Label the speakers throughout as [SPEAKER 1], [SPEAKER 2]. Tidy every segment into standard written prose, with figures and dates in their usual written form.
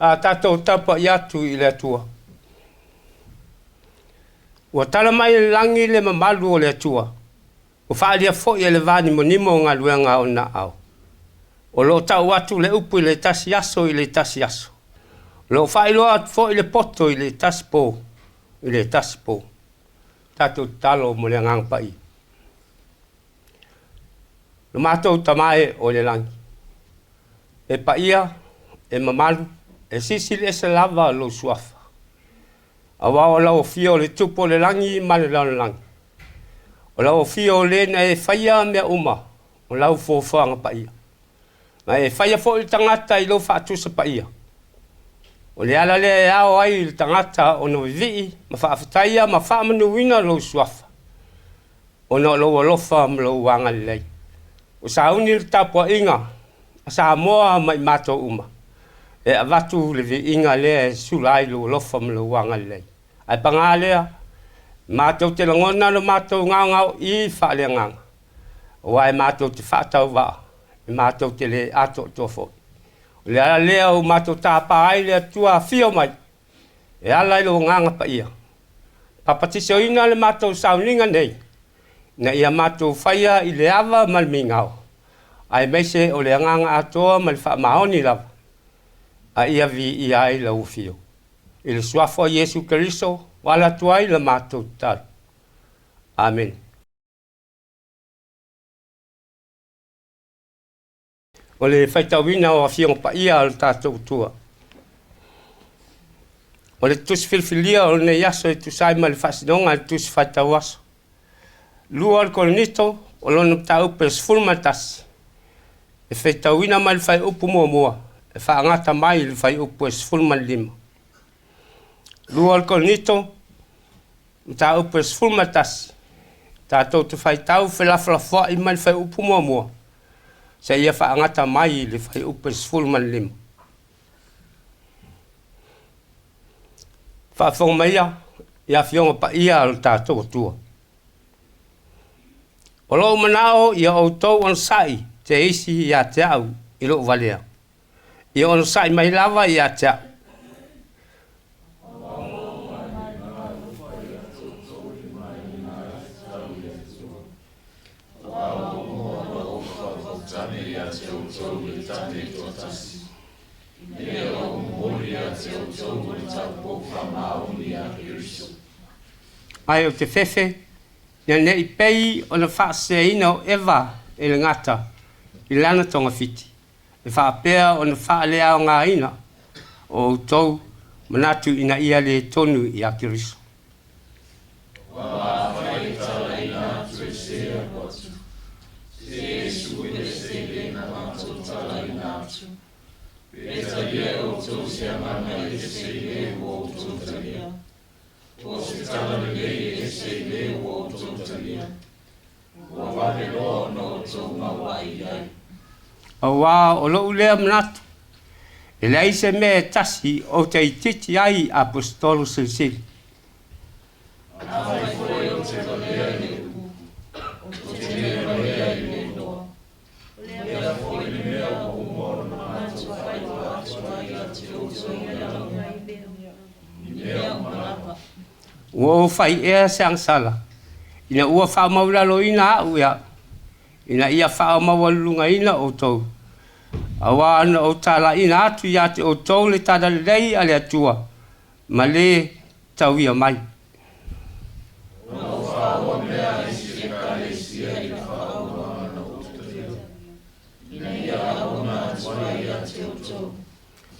[SPEAKER 1] A tatou tapuai atu i le Atua. Ua tala mai i le lagi le mamalu o le Atua, ua faaalia foi e le vanimonimo o galuega a ona aao. O lo o tau atu le upu i le tasi aso i le tasi aso. O lo o faailoa atu foi le poto i le tasi po i le tasi po. Tatou tatalo mo le Agaga Paia. Lo matou Tama e o i le lagi, e paia, e mamalu, e silisili ese lava lou suafa. Aua o lau afio o le Tupu o le lagi ma le lalolagi. O lau afio o le na e faia mea uma o lau foafoaga paia. Na e faia foi le tagata i lou faatusa paia. O le ala lea e ao ai i le tagata ona vivii ma faafetaia ma faamanuina lou suafa, ona o lou alofa ma lou agalelei. Ua sauni le tapuaiga a Samoa ma i matou uma e avatu le viiga lea e sula ai lou alofa ma lou agalelei. Ae paga lea, matou te lagona lo matou gaogaoii faaleagaga, aua e matou te faatauvaa, e matou te le atoatoa foi. O le ala lea ua matou tapa ai le Atua afio mai e ala i lou Agaga Paia, papatisoina le matou sauniga nei, ina ia matou faia i le ava ma le migao, aemaise o le agaga atoa ma le faamaoni lava, a ia viia ai lau afio. I le suafa o Iesu Keriso ua ala atu ai la matou tatalo. Amene. O le faitauina o Afioga Paia a lo tatou Atua. O le tusi filifilia o lenei aso e tusa ai ma le faasinoga a le tusi faitau aso. 2 o le Korinito, o lona mataupu e 11, e faitauina mai le fuaiupu muamua e faagata mai i le fuaiupu e 15. 2 o le Korinito, mataupu e 11, tatou te faitau felafolafoai mai le fuaiupu muamua seia faagata mai i le fuaiupu e 15. Faafofoga maia i afioga paia a lo tatou Atua. O lou manao ia outou onosai te isi ia te au i lou valea. Ia onosai mai lava ia te au. Ae ou te fefe, ina ne i pei ona faaseseina o Eva e le gata i lana togafiti, e faapea ona faaleaogaina o outou manatu ina ia le tonu ia Keriso. Aua o lou lea manatu, e leai se mea e tasi ou te itiiti ai i Aposetolo silisili.
[SPEAKER 2] Afai foi ou te valea i le upu, ou te le valea i le iloa. O le a foi le mea ua uma ona matou faailoa atu ai ia te outou i lauga, i mea uma lava.
[SPEAKER 1] Ua ou fai ea se agasala, ina ua faamaualaloina au e au, ina ia faamaualulugaina outou, aua na ou talaina atu ia te outou le talalelei a le Atua ma le tauia mai.
[SPEAKER 2] Na ou faoa mea a isi ekalesia i le faaauauga na ou talia, ina ia auauna atu ai ia te outou.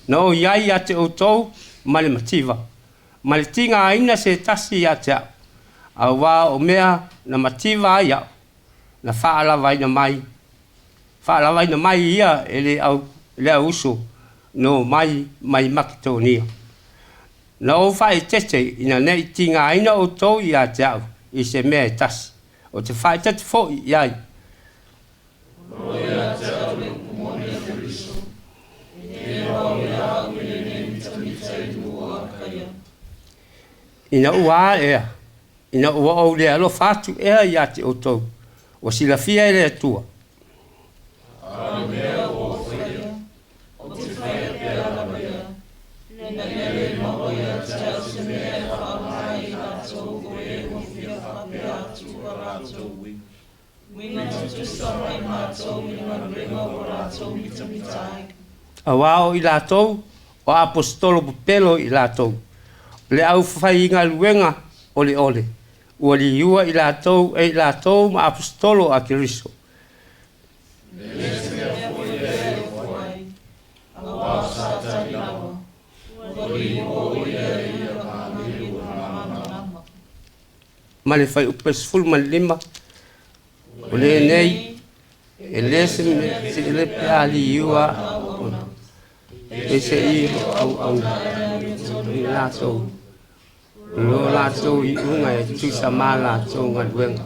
[SPEAKER 1] Na ou i ai ia te outou ma le mativa, ma le tigaina se tasi ia te au, aua o mea na mativa ai au, na faalavaina mai, faalavaina mai ia e le au, le auuso no mai mai Maketonia. Na ou faaeteete ina ne i tigaina outou ia te au i se mea e tasi, ou te faaeteete foi i ai.
[SPEAKER 2] O lo ia te au le upu moni a Keriso, e le wau ia au i lenei mitamita i nuu o Akaia.
[SPEAKER 1] Ina ua a ea, ina ua ou le alofa atu ea ia te outou, ua silafia e le Atua.
[SPEAKER 2] A o le mea ua ou faia, ou te faia pea lava ia. Faatusatusa mai matou i le galuega ua latou mitamita ai.
[SPEAKER 1] Auā o i latou o aposetolo pepelo i latou, o le aufaigaluega oleole, ua liua i latou e i latou ma aposetolo a Keriso.
[SPEAKER 2] E le o se mea foi lea e ofo ai, auā o Satani lava, ua liua o ia e ia ma agelu o le malamalama.
[SPEAKER 1] Ma le fuaiupu e 15, o lenei, e le se mea tele pe a liua peiseai o auauna i latou, o lo latou iuga e tusa ma latou galuega.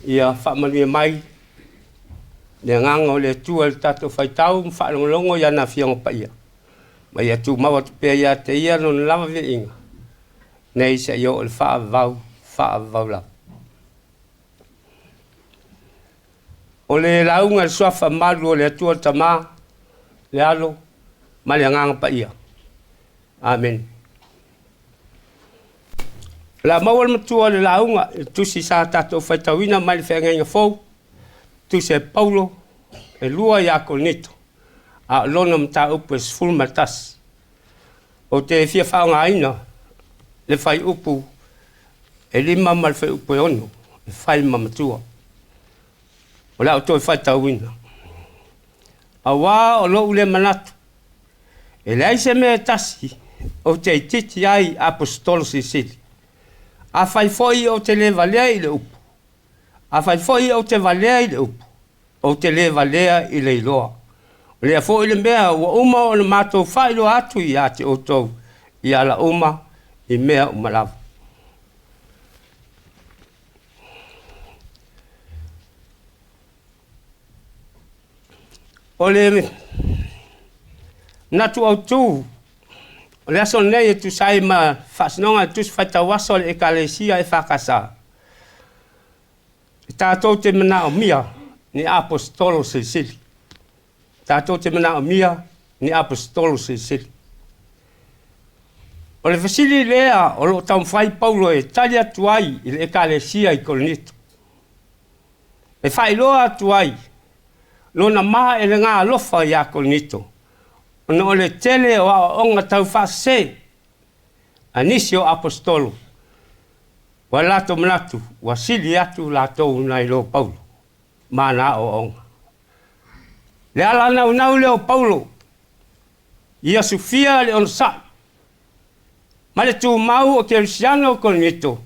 [SPEAKER 1] Ia faamanuia mai le agaga o le Atua i le tatou faitau ma faalogologo i ana Afioga Paia, ma ia tumau atu pea ia te Ia lona lava viiga, nei seia oo i le faavavau, faavavau lava. O le lauga i le suafa malu o le Atua le Tama, le Alo ma le Agaga Paia. Amene. O le a maua le matua o le lauga i le tusi sa tatou faitauina mai le Feagaiga Fou, tusi a Paulo e 2 ia Korinito, a o lona mataupu e 11. Ou te fia faaaogaina le fuaiupu e 5 ma le fuaiupu e 6 e fai ma matua. O le a ou toe faitauina. Auā o lou lea manatu, e leai se mea e tasi ou te itiiti ai i aposetolo silisili. Afai foi ou te le valea i le upu, afai foi ou te valea i le upu, ou te le valea i le iloa. O lea foi le mea ua uma ona matou faailoa atu ia te outou i ala uma, i mea uma lava. O le manatu autu o le aso lenei e tusa ai ma faasinoga a le Tusi Faitau Aso a le Ekalesia EFKS, e tatou te manaomia ni aposetolo silisili. Tatou te manaomia ni aposetolo silisili. O le fesili lea o lo o taumafai Paulo e tali atu ai i le Ekalesia i Korinito, e faailoa atu ai lona maelega alofa iā Korinito, ona o le tele o aoaoga taufaasese a nisi o aposetolo, ua latou manatu ua sili atu latou nai lo Paulo ma ana aoaoga. Le ala naunau lea o Paulo, ia sufia le onosai ma le tumau o Kerisiano o Korinito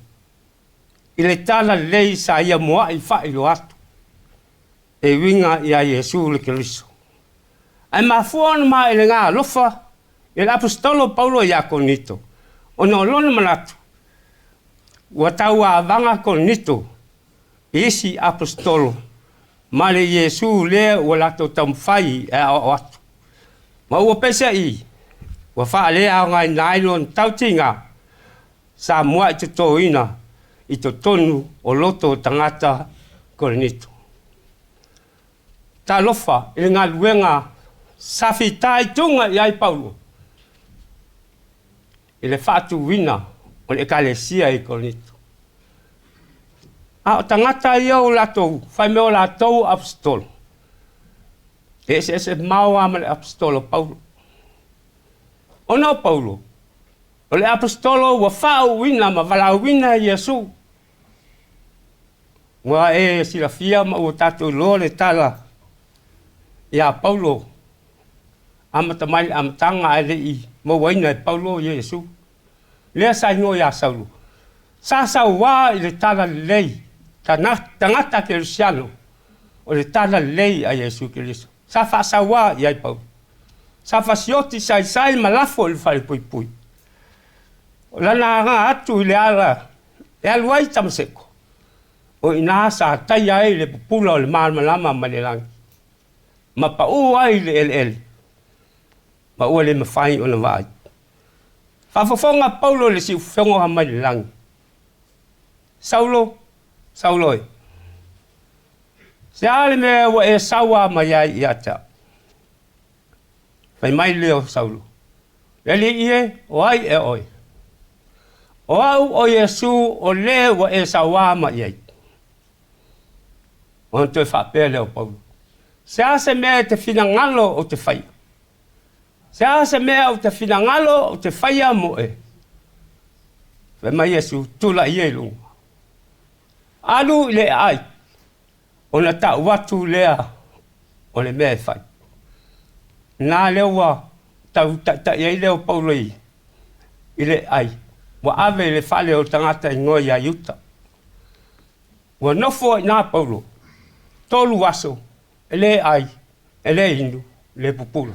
[SPEAKER 1] i le talalelei sa ia mua'i faailoa atu e uiga iā Iesu le Keriso. Ae mafua ona maelega alofa i le aposetolo Paulo iā Korinito, ona o lona manatu ua tauavaga Korinito i isi aposetolo ma le Iesu lea ua latou taumafai e aoao atu. Ma ua peiseai ua faaleaogaina ai lona tautiga sa mua'i totoina i totonu o loto o tagata Korinito. Talofa i le galuega sa fitaituga i ai Paulo i le faatuina o le Ekalesia i Korinito. A o tagata ia o latou fai mai o latou o aposetolo, e eseese mamao lava ma le aposetolo Paulo. Ona o Paulo, o le aposetolo ua faauuina ma valaauina e Iesu. Ua e silafia ma ua tatou iloa le tala iā Paulo, amata mai le amataga ae le i mauaina e Paulo Iesu. Lea sa igoa iā Saulo. Sa sauā i le talalelei tagata kerisiano o le talalelei a Iesu Keriso. Sa faasauā i ai Paulo. Sa fasioti saisai ma lafo i le falepuipui. O lana aga atu i le ala e alu ai i Tamaseko, o i ina sa taia ai le pupula o le malamalama mai le lagi, ma paū ai i le eleele, ma ua le mafai ona vaai. Faafofoga Paulo i le siufofoga mai le lagi, Saulo, Saulo e, se a le mea ua e saua mai ai ia te au? Fai mai le o Saulo, Le Alii e, o ai ea oe? O au o Iesu o le ua e sauā mai ai. Ona toe faapea lea o Paulo, Se a se mea e te finagalo ou te faia? Se a se mea ou te finagalo ou te faia mo oe? Fai mai Iesu, Tulai ia i luga. Alu i le aai, ona tau atu lea o le mea e fai. Na lea ua tau taitai ai lea o Paulo i le aai, ua ave i le fale o le tagata igoa ia Iuta. Ua nofo ai i ina Paulo, 3 aso, e le ai, e le inu, le pupula.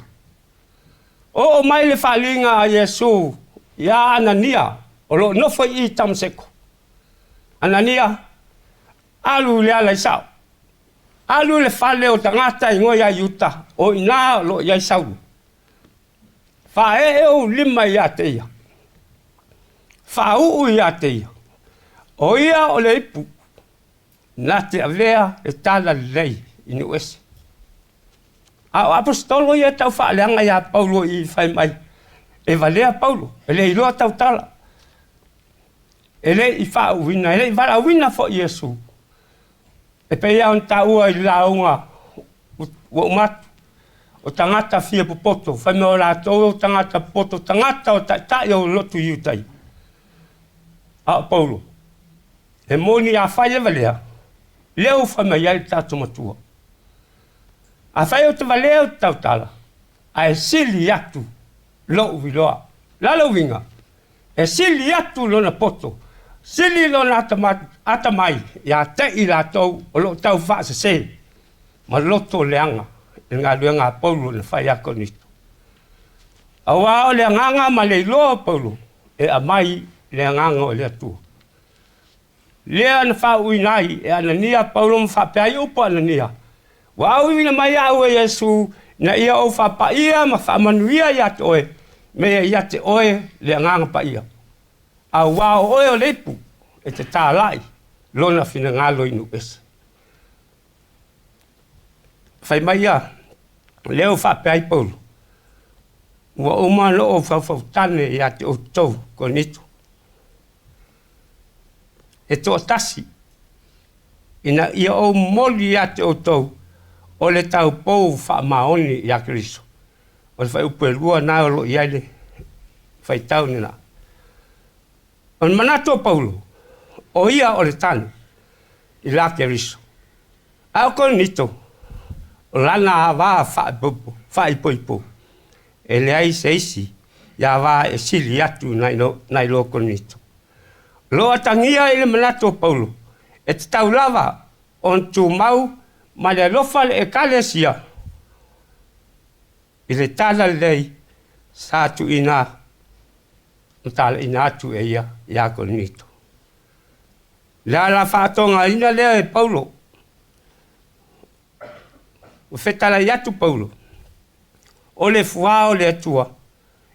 [SPEAKER 1] Oo mai le faaaliga a Iesu iā Anania o lo o nofo i i Tamaseko. Anania, alu i le ala i sao. Alu i le fale o tagata igoa ia Iuta, o i ina o lo o i ai Saulo. Faaee ou lima ia te ia. Faauu ia te ia. O ia o le ipu na te avea le tala lelei i nuu ese. A o aposetolo ia e tau faaleaga iā Paulo i fai mai, e valea Paulo, e le iloa tautala, e le i faauuina, e le i valaauina foi Iesu. E pei lava ona taua i le lauga ua uma atu, o tagata fia popoto, fai mai o latou o tagata popoto, tagata o taitai o lotu Iutaia. A o Paulo, e moni afai e valea, lea ua fai mai ai le tatou Matua. Afai ou te valea ou te tautala, ae sili atu lou iloa. O le a le uiga? E sili atu lona poto, sili lona atamai ia te i latou o lo o tau faasese ma loto leaga i le galuega a Paulo na fai ia Korinito. Aua o le agaga ma le iloa o Paulo e aumai le agaga o le Atua. Lea na faauuina ai e Anania Paulo ma faapea ai upu a Anania, Ua auina mai au e Iesu ina ia ou faapaia ma faamanuia ia te oe, me ia ia te oe le Agaga Paia. Auā o oe o le ipu e te tālaʻi lona finagalo i nuu ese. Fai mai ia, lea ua faapea ai Paulo, Ua uma ona ou faufautane ia te outou, Korinito. E toatasi, ina ia ou momoli ia te outou o le taupou faamaoni ia Keriso. O le fuaiupu e 2 na o lo o i ai le faitau lena. O le manatu o Paulo, o ia o le tane i la Keriso. A o Korinito, o lana ava faaipoipo, e leai se isi ia va e sili atu nai lo Korinito. O lo o atagia i le manatu o Paulo, e tatau lava ona tumau ma le alofa le Ekalesia i le tala lelei sa tuuina ma talaina atu e ia iā Korinito. Le ala faatogaina lea e Paulo, ua fetalai atu Paulo, o le fuā o le Atua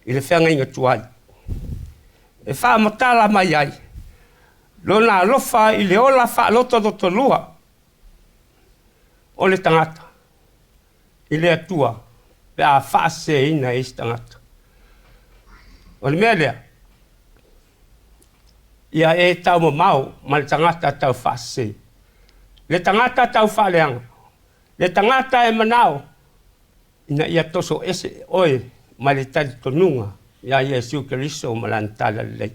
[SPEAKER 1] i le feagaiga tuai, e faamatala mai ai lona alofa i le ola faalotolotolua o le tagata i le Atua pe a faaseseina e isi tagata. O le mea lea, ia e taumamao ma le tagata tau faasese, le tagata tau faaleaga, le tagata e manao ina ia toso ese oe mai le talitonuga iā Iesu Keriso ma Lana talalelei.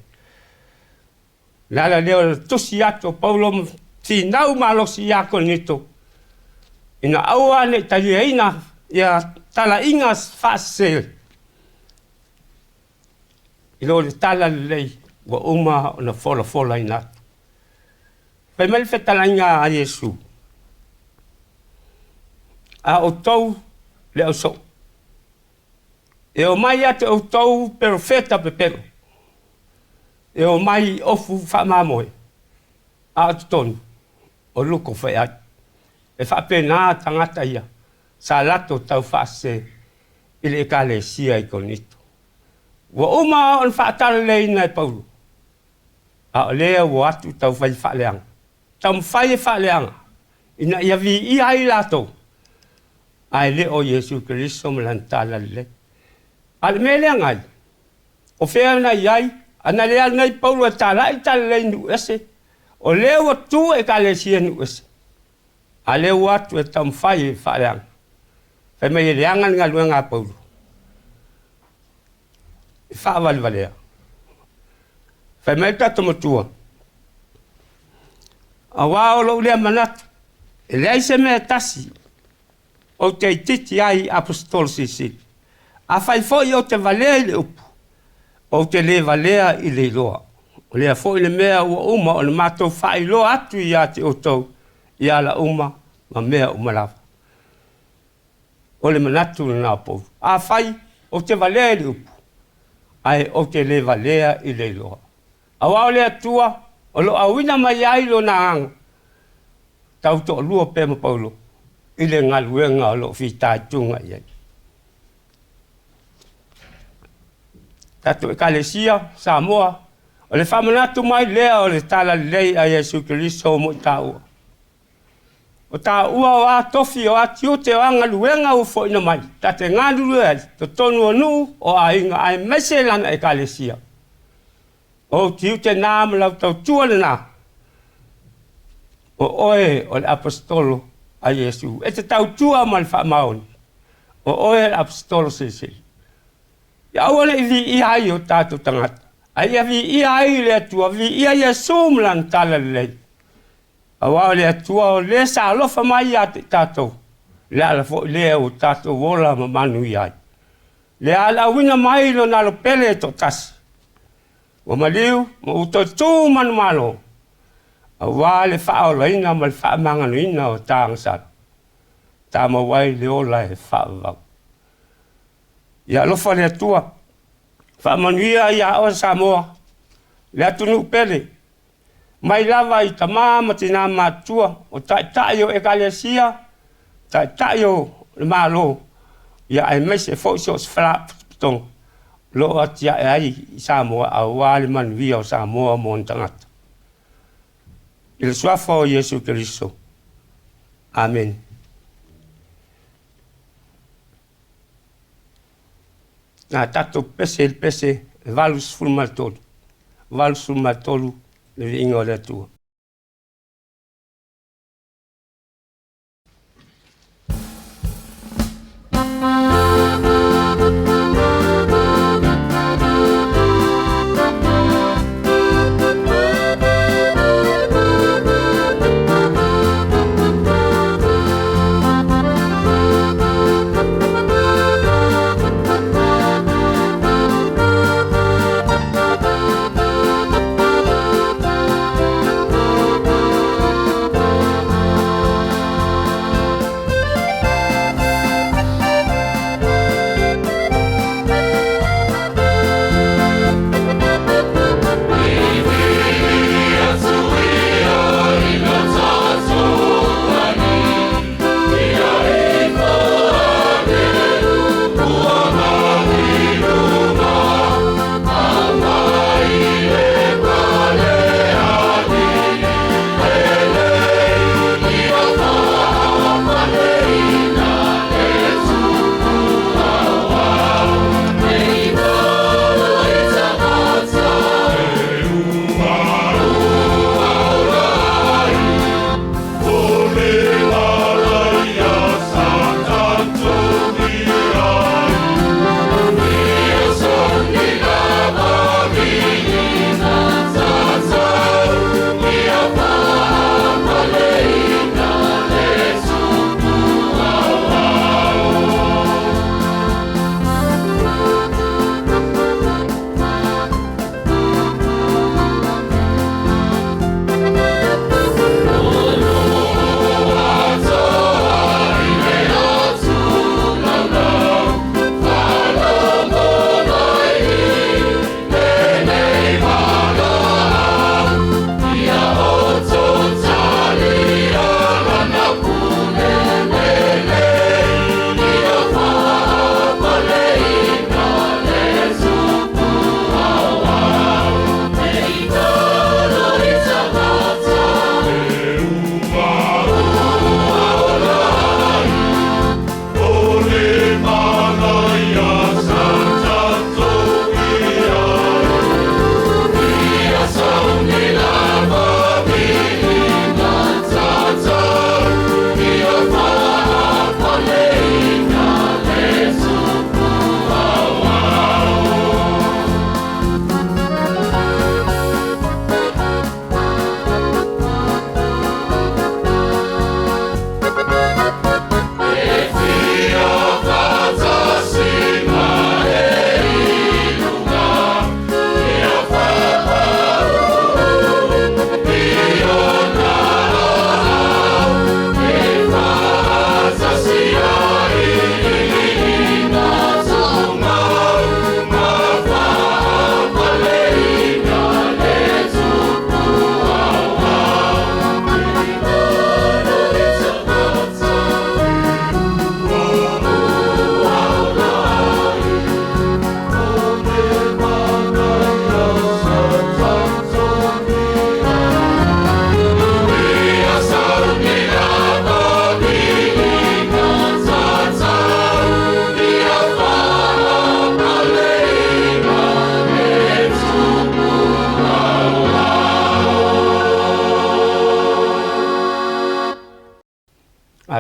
[SPEAKER 1] O le ala lea o le tusi atu o Paulo ma finau malosi iā Korinito, ina aua ne i taliaina ia talaiga faasese i lo le talalelei ua uma ona folafolaina atu. Fai mai le fetalaiga a Iesu, A outou le ausoo, e omai ia te outou perofeta pepelo, e omai i ofu faamamoe, a o totonu o luko feai. E faapena tagata ia sa latou tau faasese i le Ekalesia i Korinito. Ua uma ona faatalaleina e Paulo, a o lea ua o atu taufai faaleaga, taumafai e faaleaga ina ia viia ai latou, ae le o Iesu Keriso ma Lana talalelei. A o le mea lea nai, o fea na i ai, a na le alu nei Paulo e talai talalelei i nuu ese, o lea ua tu Ekalesia i nuu ese. A lea ua atu e taumafai e faaleaga. Fai mai e leaga le galuega a Paulo. E faavalevalea. Fai mai le tatou matua, auā o lou lea manatu, e leai se mea e tasi ou te itiiti ai i Aposetolo silisili. Afai foi ou te valea i le upu, ou te le valea i le iloa. O lea foi le mea ua uma ona matou faailoa atu ia te outou i ala uma ma mea uma lava. O le manatu lena o Paulo. Afai ou te valea i le upu, ae ou te le valea i le iloa. Auā o le Atua o lo o auina mai ai Lona Agaga tau toalua pea ma Paulo i le galuega o lo o fitaituga i ai. Tatou Ekalesia Samoa, o le faamanatu mai lea o le Tala Lelei a Iesu Keriso mo i tāua. O tāua o a tofi, o a tiute, o a galuega ua foina mai, ta te galulue ai, totonu o nuu, o aiga, aemaise lana Ekalesia. O ou tiute na ma lau tautua lena, o oe o le aposetolo a Iesu. E te tautua ma le faamaoni, o oe le aposetolo silisili. Ia aua ne i viia ai o tatou tagata, a ia viia ai le Atua, viia Iesu ma lana tala lelei. Auā o le Atua o le sa alofa mai ia te i tatou, le ala foi lea ua tatou ola ma manuia ai. Le alaauina mai lona alo pele e toatasi, ua maliu ma ua toe tu manumalo, auā le faaolaina ma le faamagaloina o ta agasala, tamau ai le ola e faavavau. Ia alofa le Atua, faamanuia ia oe Samoa, le atunuu pele, mai lava i tama ma tinā matutua, o taitai o Ekalesia, taitai o le Malo, ia aemaise foi so o se faalapotopotoga o lo o atiae ai i Samoa aua le manuia o Samoa ma ona tagata. I le suafa o Iesu Keriso. Amene. Na tatou pese i le pese 83, 83 le viiga o le Atua.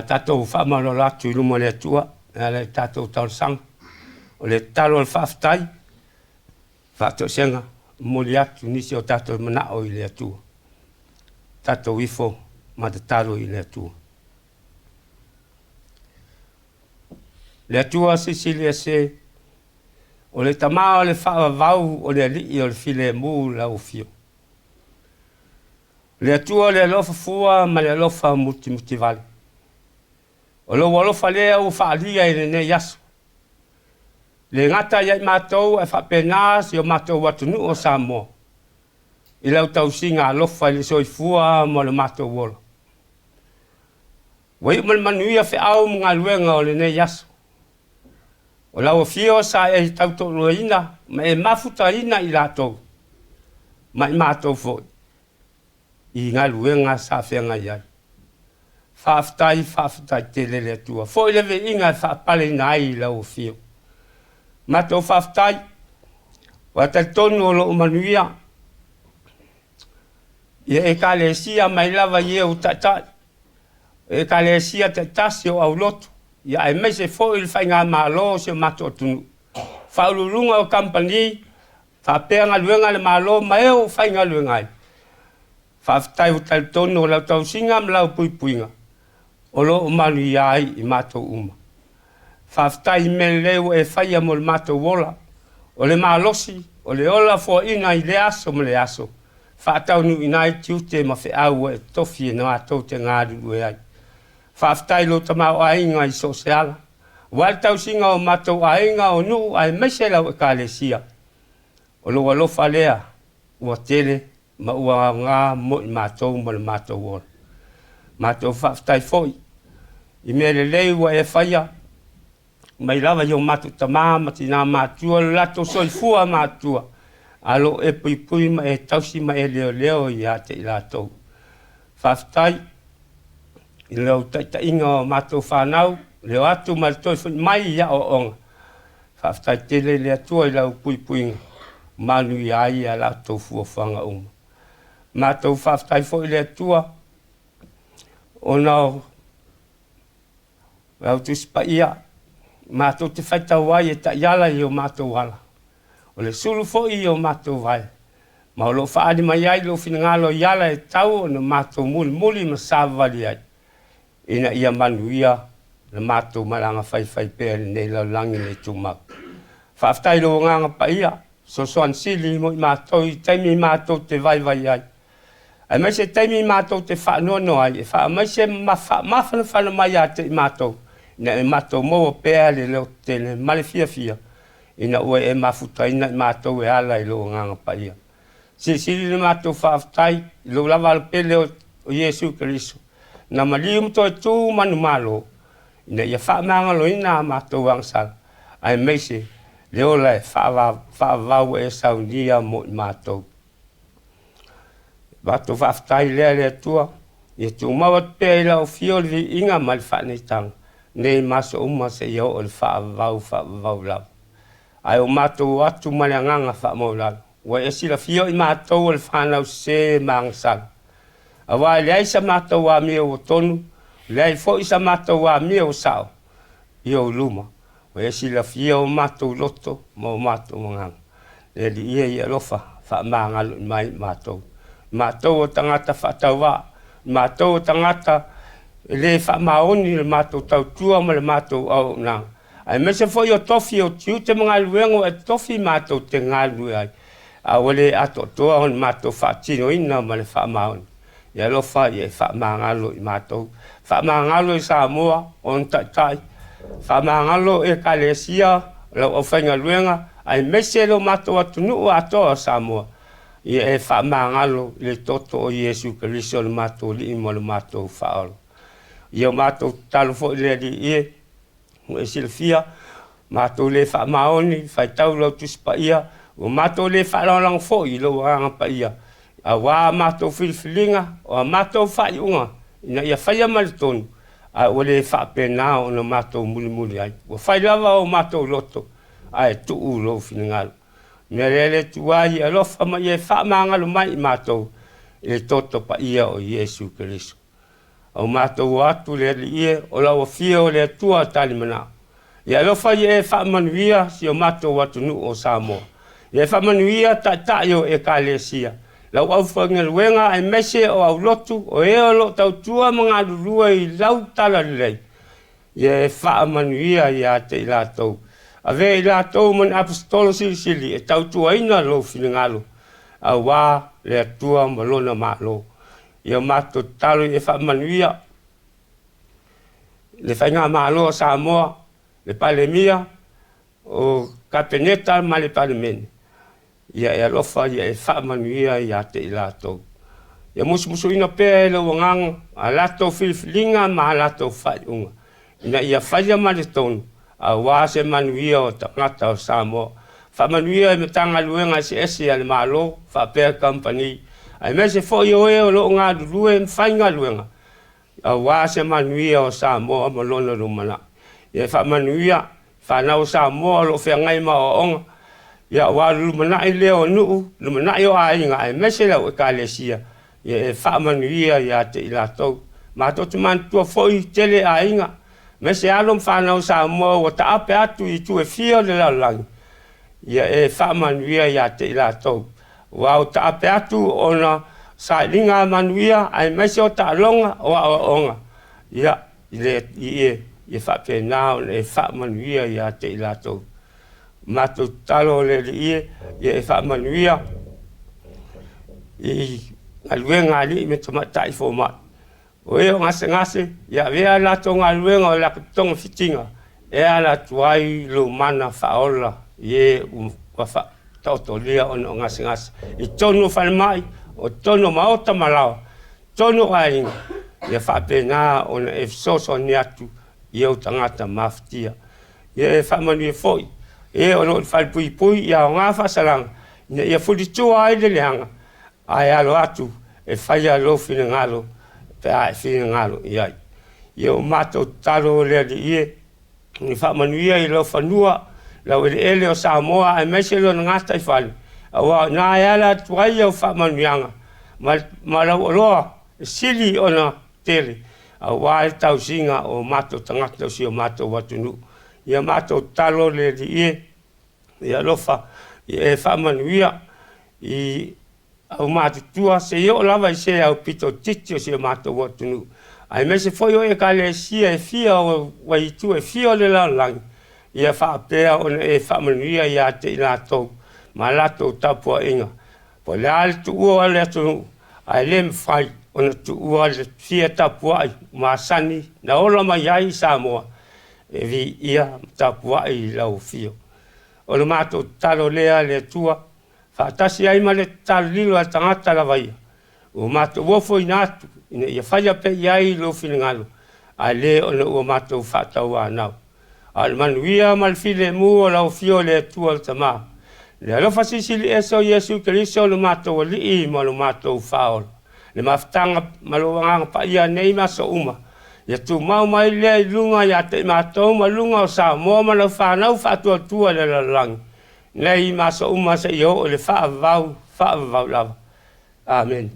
[SPEAKER 1] A tatou faamaualalo atu i luma o le Atua e ala i tatou talosaga. O le tatalo o le faafetai, faatoesega, momoli atu nisi o tatou manao i le Atua. Tatou ifo ma tatalo i le Atua. Le Atua Silisili Ese, o le Tama o le faavavau o le Alii o le filemu lau afio. Le Atua o le alofa fua ma le alofa mutimutivale. O lou alofa lea ua faaalia i lenei aso. Le gata ia i matou ae faapena si o matou atunuu o Samoa i lau tausiga alofa i le soifua ma lo matou ola. Ua iu ma le manuia feau ma galuega o lenei aso. O lau afio sa e tautoaluaina ma e mafutaina i latou ma i matou foi i galuega sa feagai ai. Faafetai, faafetai tele le Atua. Foi le viiga e faapaleina ai i lau afio. Matou faafetai, ua talitonu o loo manuia ia Ekalesia mai lava i e ua taitai, o Ekalesia taitasi o aulotu, ia aemaise foi le faigamalo o si o matou atunuu, faauluuluga o kamupani, faapea galuega a le Malo ma e ua faigaluega ai. Faafetai ua talitonu o lau tausiga ma lau puipuiga o lo o manuia ai i matou uma. Faafetai i mea lelei ua e faia mo le matou ola, o le malosi, o le ola foaiina i lea aso ma lea aso, faataunuuina ai tiute ma feau ua e tofi e matou te galulue ai. Faafetai i lou tamaoaiga i so o se ala, aua le tausiga o matou aiga, o nuu aemaise lau Ekalesia. O lou alofa lea ua tele ma ua aoga mo i matou ma le matou ola. Matou faafetai foi i mea lelei ua e faia mai lava i o matou tama ma tinā matua lo latou soifua matua, a lo o e puipui ma e tausi ma e leoleo ia te i latou. Faafetai i lau taitaiga o matou fanau, le o atu ma le toe foi mai i aoaoga. Faafetai tele i le Atua i lau puipuiga, manuia ai a latou fuafuaga uma. Matou faafetai foi i le Atua ona o lau Tusi Paia matou te faitau ai e taiala i o matou ala, o le sulu foi i o matou vae, ma o lo o faaali mai ai lou finagalo i ala e tau ona matou mulimuli ma savavali ai, ina ia manuia le matou malaga faifai pea i lenei lalolagi le tumau. Faafetai i lou Agaga Paia, fesoasoani sili mo i matou i taimi matou te vaivai ai, aemaise taimi matou te faanoanoa ai, e faamaise ma faamafanafana mai ia te i matou, ina ia matou maua pea le lototele ma le fiafia, ina ua e mafutaina i matou e ala i lou Agaga Paia. Silisili le matou faafetai i lou lava alopele o Iesu Keriso, na maliu ma toe tu manumalo, ina ia faamagaloina a matou agasala, aemaise le ola e faavavau ua e saunia mo i matou. Matou faafetai lea i le Atua, ia tumau atu pea i lau afio le viiga ma le faaneetaga, nei ma aso uma seia oo i le faavavau faavavau lava. Ae o matou o atu ma le agaga faamaualalo, ua e silafia o i matou o le fanau sese ma agasala. Aua e leai sa matou amio ua tonu, leai foi sa matou amio ua sao i ou luma. Ua e silafia o matou loto ma o matou agaga. Le Alii e i alofa, faamagalo i mai i matou. I matou o tagata faatauvaa, i matou o tagata e le faamaoni le matou tautua ma le matou auaunaga, aemaise foi o tofi o tiute ma galuega ua e tofi matou te galulue ai, a ua le atoatoa ona matou faatinoina ma le faamaoni. Ia alofa ia e faamagalo i matou, faamagalo i Samoa, ona taitai, faamagalo Ekalesia, lau aufaigaluega, aemaise lo matou atunuu atoa o Samoa, ia e faamagalo i le toto o Iesu Keriso le matou Alii ma le matou Faaola. Ia o matou tatalo foi le Alii e, ua e silafia, matou le faamaoni, faitau lau Tusi Paia, ua matou le faalagolago foi i lou Agaga Paia, aua a matou filifiliga, o a matou faaiuga, ina ia faia ma le tonu, ae ua le faapena ona matou mulimuli ai. Ua fai lava o matou loto, ae tuu lou finagalo. Mea lea le Atua ia alofa ma ia e faamagalo mai i matou i le toto paia o Iesu Keriso. A ua matou o atu le Alii e, o lau Afio o le Atua talimanao. Ia alofa ia e faamanuia si o matou atunuu o Samoa. Ia e faamanuia taitai o Ekalesia, lau aufaigaluega aemaise o aulotu o e o lo o tautua ma galulue i lau talalelei. Ia e faamanuia ia te i latou. Avea i latou ma ni aposetolo silisili e tautuaina lou finagalo, auā le Atua ma Lona Malo. Ia matou tatalo ia e faamanuia le Faigamalo a Samoa, le Palemia, o Kapeneta ma le Palemene, ia e alofa ia e faamanuia ia te i latou. Ia musumusuina pea e lou Agaga a latou filifiliga ma a latou faaiuga, ina ia faia ma le tonu, aua se manuia o tagata o Samoa. Faamanuia i Matagaluega eseese a le Malo faapea kamupani, aemaise foi o e o lo o galulue ma faigaluega, aua se manuia o Samoa ma lona lumanai. Ia faamanuia fanau o Samoa o lo o feagai ma aoaoga, ia aua le lumanai lea o nuu, lumanai o aiga, aemaise lau Ekalesia, ia e faamanuia ia te i latou. Matou te manatua foi tele aiga, aemaise alo ma fanau o Samoa ua taape atu i itu e fia o le lalolagi, ia e faamanuia ia te i latou. Ua o taape atu ona sailiga manuia aemaise o taaloga o aoaoga, ia i le Alii e, ia faapena ona e faamanuia ia te i latou. Matou tatalo le Alii e, ia e faamanuia i galuega a alii ma tamaitai fomai. O e o gasegase, ia avea a latou galuega o latou togafitiga e ala atu ai lou mana faaola i e ua faataotolia ona o gasegase i totonu o falemai, o totonu o maota ma laoa, totonu o aiga, ia faapena ona e fesoasoani atu i ou tagata mafatia. Ia e faamanuia foi e o lo o i le falepuipui i aoga faasalaga, ina ia fulitua ai le leaga, ae alo atu e faia lou finagalo pe a e finagalo i ai. Ia ua matou tatalo le Alii e, ia faamanuia i lau fanua, lau eleele o Samoa aemaise lona gataifale, aua o i ina e ala atu ai au faamanuiaga ma lau oloa e sili ona tele, aua le tausiga o matou tagata o si o matou atunuu. Ia matou tatalo le Alii e, ia alofa ia e faamanuia i aumatutua seia oo lava i se aupito titi o si o matou atunuu, aemaise foi o Ekalesia e fia o itu e fia o le lalolagi, ia faapea ona e faamanuia ia te i latou ma latou tapuaiga. Po o le a le tuua o le atunuu, ae le mafai ona tuua le fia tapuai masani na ola mai ai i Samoa, e viia ma tapuai i lau afio. O le matou tatalo lea le Atua, faatasi ai ma le tatalo lilo a le tagata lava ia, ua matou ofoina atu ina ia faia pea i ai lou finagalo, ae le ona ua matou faatauanau. A o le manuia ma le filemu o lau Afio le Atua le Tama, le alofa silisili ese o Iesu Keriso lo matou Alii ma lo matou Faaola, le mafutaga ma lou Agaga Paia nei ma aso uma, ia tumau mai lea i luga ia te i matou ma luga o Samoa ma lau fanau faatuatua i le lalolagi, nei ma aso uma seia oo i le faavavau, faavavau lava. Amene.